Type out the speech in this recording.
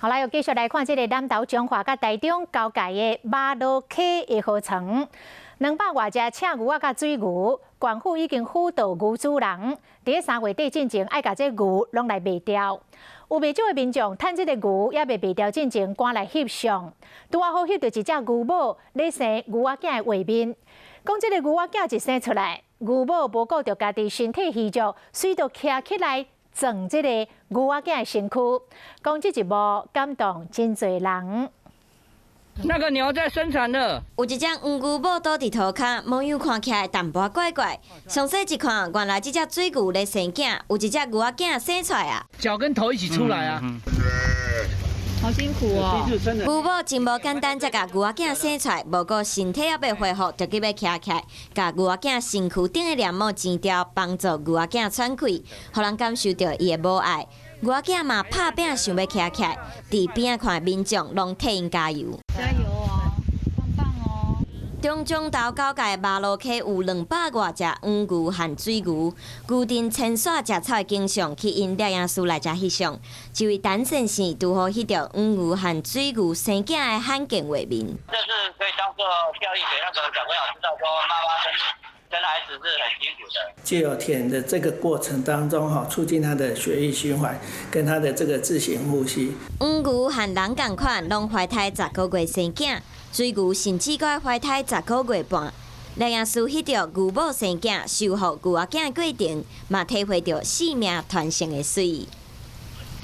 好啦，又繼續來看這个南投彰化佮台中交界的麻荖溪的河床，200外隻赤牛仔佮水牛，縣府已經輔導牛主人，佇咧3月底進前愛共這牛攏來賣掉。有袂少的民眾趁這个牛猶未賣掉進前，趕來翕相，拄仔好翕著一隻牛母咧生牛仔囝的畫面。講這个牛仔囝一生出來，牛母無顧著家己身體虛弱，隨就徛起來撞這个牛仔囝的身軀，講這一幕感動真濟人。那個牛在生產了。有一隻黃牛母倒佇塗跤，模樣看起來淡薄怪怪。詳細一看，原來這隻水牛咧生囝，有一隻牛仔囝生出來啊。腳跟頭一起出來啊。好辛苦哦。牛母真無簡單，才共牛仔囝生出來，無過身體猶未恢復，就急欲徛起來，共牛仔囝身軀頂的黏膜剪掉，幫助牛仔囝喘氣，予人感受著伊的母愛。牛仔囝嘛拍拚想欲徛起來，佇邊仔看的民眾攏替𪜶加油。加油哦，棒棒哦！中彰投交界麻荖溪有200外隻黃牛和水牛，牛陣遷徙食草的景象，吸引攝影師來遮翕相。這位陳先生拄好翕著黃牛和水牛生囝的罕見畫面。這是可以當做教育給那個小朋友知道，說媽媽生孩子是很辛苦的。藉由舔的這個過程當中，哈，促進他的血液循環，跟他的這個自行呼吸。黃牛和人仝款，攏懷胎10個月生囝，水牛甚至閣懷胎10個月半。攝影師翕著牛母生囝、修復牛仔囝的過程，嘛體會著生命傳承的媠。